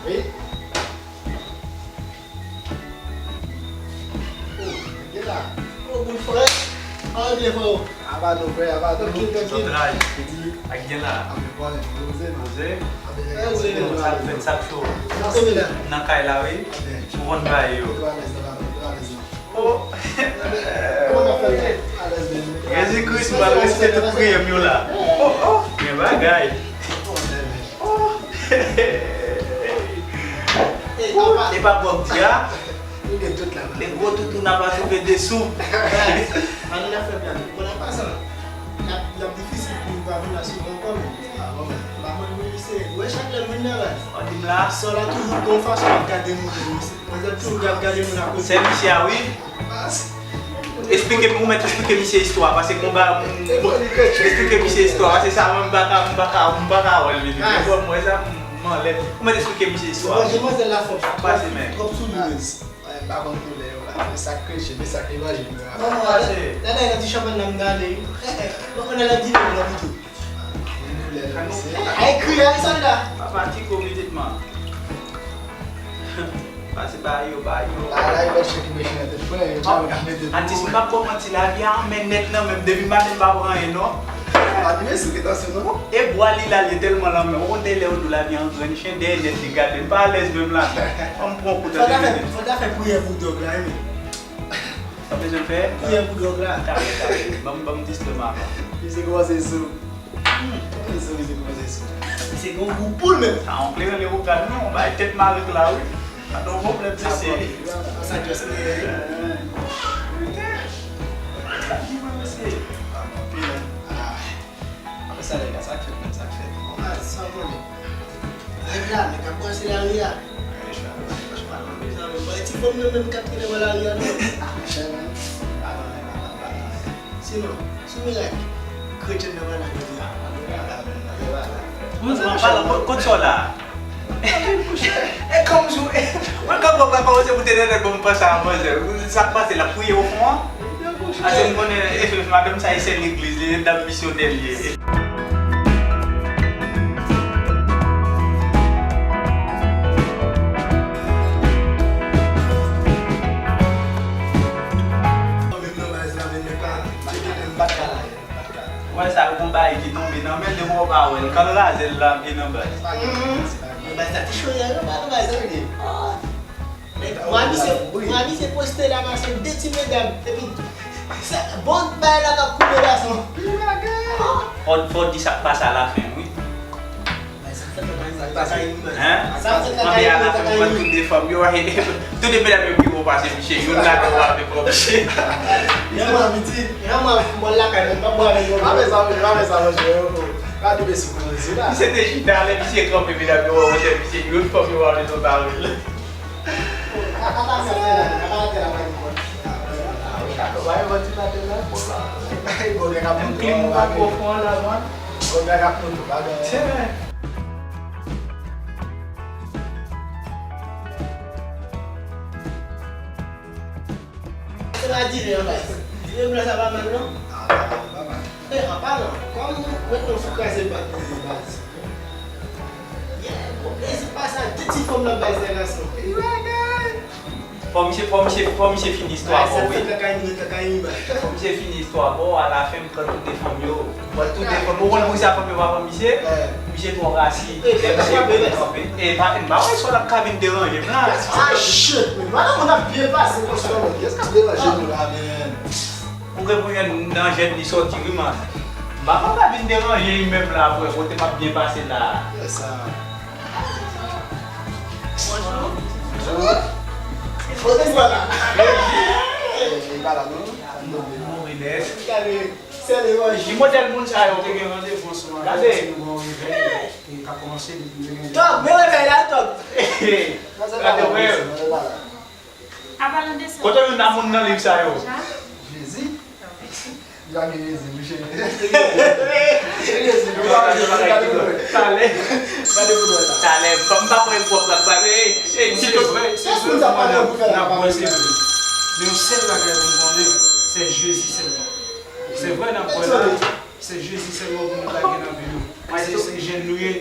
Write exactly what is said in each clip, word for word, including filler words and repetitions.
Wi. Oh, gen la. Oh, boul frè. An byen, frè. Aba nou, frè, aba nou. Tranquille, tranquille. Zantray. Piti. Ak gen la. Anpil pwoblèm. Poze nou. Poze. Anpil pwoblèm. Sa k fèt, sa k cho. Nan kay la, wi. Ou konn bagay yo. Ou alèz la, ou alèz la. Oh. Jezi Kris, m pral rete tout priye m yo la. Oh, oh, gen bagay. Oh. E pa gwòg di a. Nèg gwo toutou n ap twouve de sou. Ann al fè plan. Bon, an pasan, l ap, l ap difisil pou nou pa vin la souvan ankò, men. Ah, bon, men. M pa konn pou misye. Ou wè chak lè m vin nan baz. Ou di m la. Sò la toujou gon fason l ap gade moun, misye. Manzè toujou ap gade moun akote. Se misye a, wi. Esplike, ou mèt esplike misye istwa, paske konba, esplike misye istwa, paske sa, mwen, m pa ka, m pa ka, m pa ka wè l, men bon, mwen, sa, m anlè. Ou mèt esplike misye istwa. Manje manzè la fòt. Sa k pase, men? Twòp soulirez. Mwen, m pa konn koulè yo la. Men sa k kretyen, men sa k levanjil yo la. Bon, bon, la, la, la, ti chanpay la, m gade, wi. Bon, on a la di, la, di tou. Ay, kriye, ay, sòlda. Papa Tiko, imediatman. Pase ba yo, ba yo. La, la, yo mèt chèke mechan nan tèt frè, yo tchal ka mete pou. Atis, m p ap ba w manti, lavi a anmè nèt nan men m, depi maten m pa pran anyen, non. Pa di mesye ki tansyon, non. E bwa li la, li tèlman lanmè. Ou konn lè yo di w lavi a an grenn chen, dèyè nèt li gade. M pa alèz menm la, non. Fò m pran kou tande. Fò ta fè, fò ta fè priyè pou dòg la, wi. Sa bezwen fè? Priyè pou dòg la. Talè, talè. Ban m, ban m distrè m avan. Misye kòmanse sou. Hmm, misye kòmanse sou, misye kòmanse sou. Misye gen yon gou poul menm. Sa yon kleren li ou gad non, bay tèt mare la wi. Sa yon pwoblèm mesye. Sa just mesye. Apre sa, nèg la, sa k fèt, menm sa k fèt. Ah, sa w konnen. Nèg la, nèg ap brase lari a. Franchman, mezanmi, bon, ti fanm yo menm k ap trennen nan lari a, non. Ah, chè, non. Sinon, sou mirak, kretyen nan pral la jodi a. Mwen, mwen pale, kot, kot sa w la? E kòmsi, e, mwen, kan kòb la kòmanse moute nan tèt mwen, mwen panse a manzè. Sa k pase, l ap priye o fon an? Ase m konnen, e, madanm sa, e sè legliz, li, dam misyonè li ye. Wè sa, yo gon bagay ki tonbe nan men l, depi w pa wè l, kan l raze l la, vye nan baz. Nan baz la te cho, yo pa nan baz la, vre. Mwa misye, mwa misye poste la, pase de ti medam, epi sa, bon bagay la k ap koule gason. Fò, fò di sa k pase alafen, wi. Hein? Anben, alafen, mwen tout de fanm yo, tout de medam yo pi wo pase misye, youn ladan yo avèk lòt misye. Yon mwa piti, yon mwa, mwen lakay mwen, pa bwè avèk yo. Pa fè sa, pa fè sa, monchè, yo, pa toupe sou koze la. Misye te chita, lè misye kanpe, medam yo wè wotè misye, youn fanm yo pa vle tonbe avè l. Menm klim ou pa twò fon an la, man. Tye, men. Se pa diven an baz. Diven blan sa pa mal non. E an palan, kòm nou met nou sou kraze bat nou baz. Yeah, bon, plezi pa sa, de ti fanm nan baz nan gason. Fò misye, fò misye, fò misye fini istwa pa w, wi. Fò misye fini istwa pa w, alafen m pran tout de fanm yo. Mwen tout de fanm yo. Ou konn poukisa fanm yo pa pran misye? Misye twò rasi. Lè misye kanpe, kanpe. E pa, m pa wè si w ap ka vin deranje m la. Ah, shit, men madanm mwen ap byen pase konsa. Kiyès k ap deranje nou la, men? Ou gen pou jwenn nan jèn li sòti, wi, man. M pa konn pa vin deranje li menm la, frè, kote m ap byen pase la. Yes, sir. Bonjou. Bonjou. Kote sa la? Li pa la, non? Move nèt. Gade, sè levanjil. Ki modèl moun sa yo? Te gen randevou ansanm avè l, se nou gen yon revèy ki ka kòmanse depi nou te gen. Tòg, men revèy la, tòg. Gade, wè. Kote youn nan moun nan liv sa yo? Jezi? Li pa gen Jezi, mouche. Jezi, nou pa gen Jezi, gade pou mwen. Talè. Gade pou mwen la. Talè, m pa, m pa pran pwòp la, m pa, e, e, ti to, men, se sou sa pa gen pou fè la, pa gen. Men yon sèl bagay pou m konnen, se Jezi sèlman. Se vre, n ap wè la, se Jezi sèlman pou nou ta gen nan vi nou. Paske se jèn nou ye.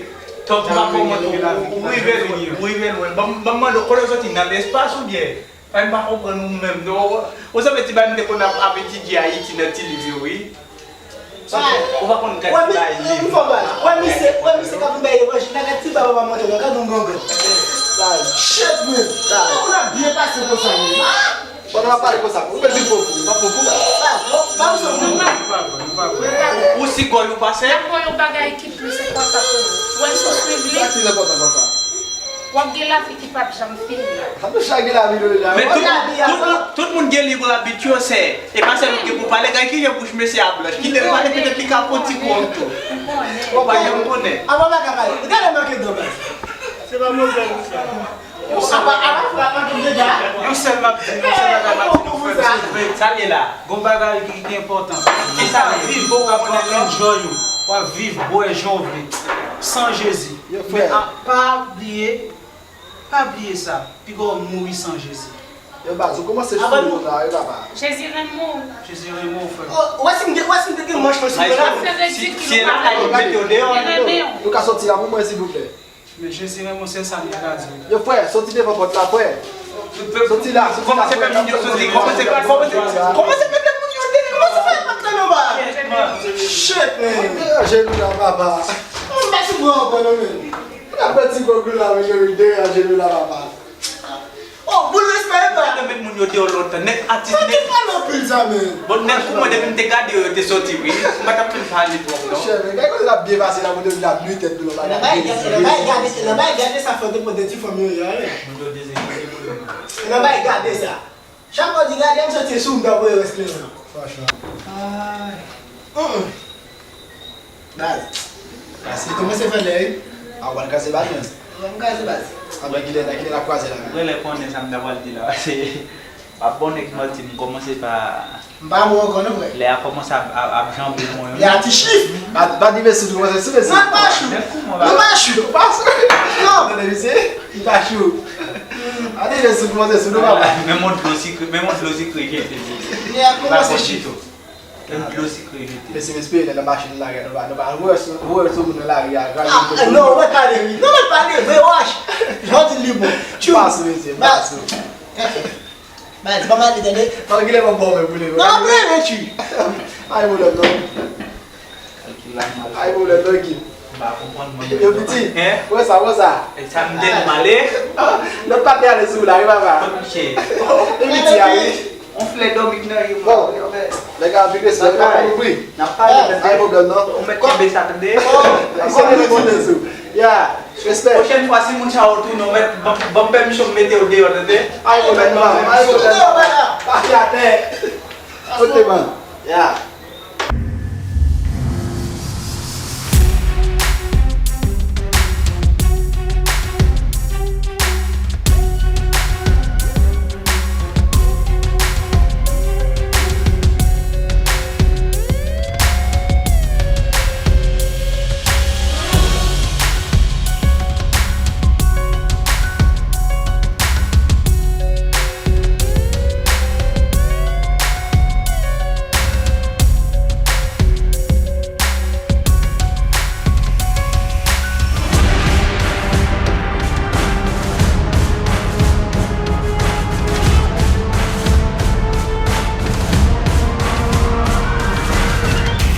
Donk, m pa konprann ou, ou rive lwen, ou rive lwen. Ban m, ban m mande w, kote w soti, nan lespas oubyen? Paske m pa konprann ou menm, non. Ou sanble ti bagay m te konn ap, ap etidye Ayiti nan ti liv yo, wi. Ou pa konn gad ti bagay liv. Wè, misye, wè, misye k ap vin bay levanjil la, gad ti bagay papa mantè la, gad yon gangan. Shit, man. Yon moun ap byen pase konsa, man. Pandan w ap pale konsa, ou mèt vin pran kou, ou pa pran kou. Ou, ou si gòl ou pase? N ap pran yon bagay ki plis enpòtan pou ou. Ou wè si w swiv li, sa ki enpòtan konsa? W ap gen lavi ki p ap janm fini. Sa nou chak gen lavi nou deja. Men tout, tout, tout, tout moun gen lib abit yo, sè. E pa sèl ou gen pou pale, gade kijan bouch mesye a blanch. Kite l pale, petèt li ka pran ti kou an tou. Ou pa janm konnen. Avan bagay pale, gade manke dan baz. Se pa move sa. Yon sèl, yon sèl m ap di, yon sèl bagay m ap di nou frè m, se vre. Sa l ye la? Gon bagay ki, ki enpòtan. Kisa? Viv, w ap enjoy ou. W ap viv, bwè jan w vle. San Jezi. Men a, pa bliye, pa bliye sa. Piga w mouri san Jezi. Yo, baz, ou kòmanse sou nou la, wi, papa. Jezi renmen w. Jezi renmen w, frè m. Ou wè si m te, ou wè si m te gen manch mwen sou mwen la? Si, si e lakay ou mete w deyò. Li renmen w. Nou ka soti la pou mwen, silvouplè? Men Jezi renmen w, se sa m te ka di w. Yo, frè, soti devan pòt la, frè. Soti la, soti la, frè. Kòmanse fè moun yo soti, kòmanse, kòmanse, kòmanse mete moun yo deyò. Kòmanse fè moun yo deyò. Shit, man. Ajenou la, papa. Ou pa sou mwen ankò, non, men. Ou ta pran ti gòg la, men yo deyò ajenou la, papa. Oh, boul respè, epa. Yo te met moun yo deyò lontan. Nèg atis, nèg. Mwen te pale anpil sa, men. Bon, nèg pou mwen, depi m te gade yo, yo te soti, wi. M pa t ap fin pale twòp, non. Monchè, men, gade kote l ap byen pase la, pou te vin ap nwi tèt nou nan bagay. Nan bay gade, nan bay gade, nan bay gade sa fè w te pote ti fanm yo, yo, wi. Moun yo dezespere pou yo. Nan bay gade sa. Chak fwa w di gade, m santi sou m ta voye rès li la. Franchman. Ay. Hum, hum. Baz. Li kòmanse fè lè, wi. A, w pral kraze baz, men. W pral kraze baz. Anben, kilè, kilè n ap kraze la, men? Mwen lè konnen sa m ta pral di la, se pa bon nèg manti, m kòmanse pa. M pa bon ankò, non, frè. Lè a kòmanse ap, ap, ap janbe mwen, wi. Lè a ti chif. Pa, pa di mesi, tou kòmanse sou mesi. Non, pa chou. Men kouman, non, pa chou. Pa chou. Non. Tande, mesye, li pa chou. Pa di mesi, kòmanse sou nou, papa. Men yon dlo sikre, men yon dlo sikre jete. Lè a kòmanse chif. Yon dlo sikre jete. Mesye, m espere lè nan machin lari a, nou pa, nou pa wè sou, wè sou moun nan lari a, grave. Ah, non, ou mèt pale, wi. Non, ou mèt pale, brainwash. Jan w di l, li bon. Tchou. M pa sou, mesye, m pa sou. Baz, ban m ale, tande. Malgre m ap ba w men pou li. Non, m ap rele, tchou. Ay, pwoblèm, non. Ay, pwoblèm, non, ekip. M pa konprann mwen. Yo, piti. Hein? Wè sa, wè sa. E sa m te di m ale. Lòt patnè ale sou la, wi, papa. Kot misye? E piti a, wi. On flè dòmi k nan je mwen. Bon. Nèg la ap vin resi, nèg la ap vin ouvri. N ap pale, tande. Ay, pwoblèm, non. Ou mèt kenbe sa, tande. Oh, se li ki te sou. Ya, respè. Pwochèn fwa, si moun sa yo tounen, ou mèt ban, ban m pèmisyon m mete w deyò, tande. Ay, pwoblèm, non. Ay, pwoblèm, non. Pase atè. Kote, man? Ya.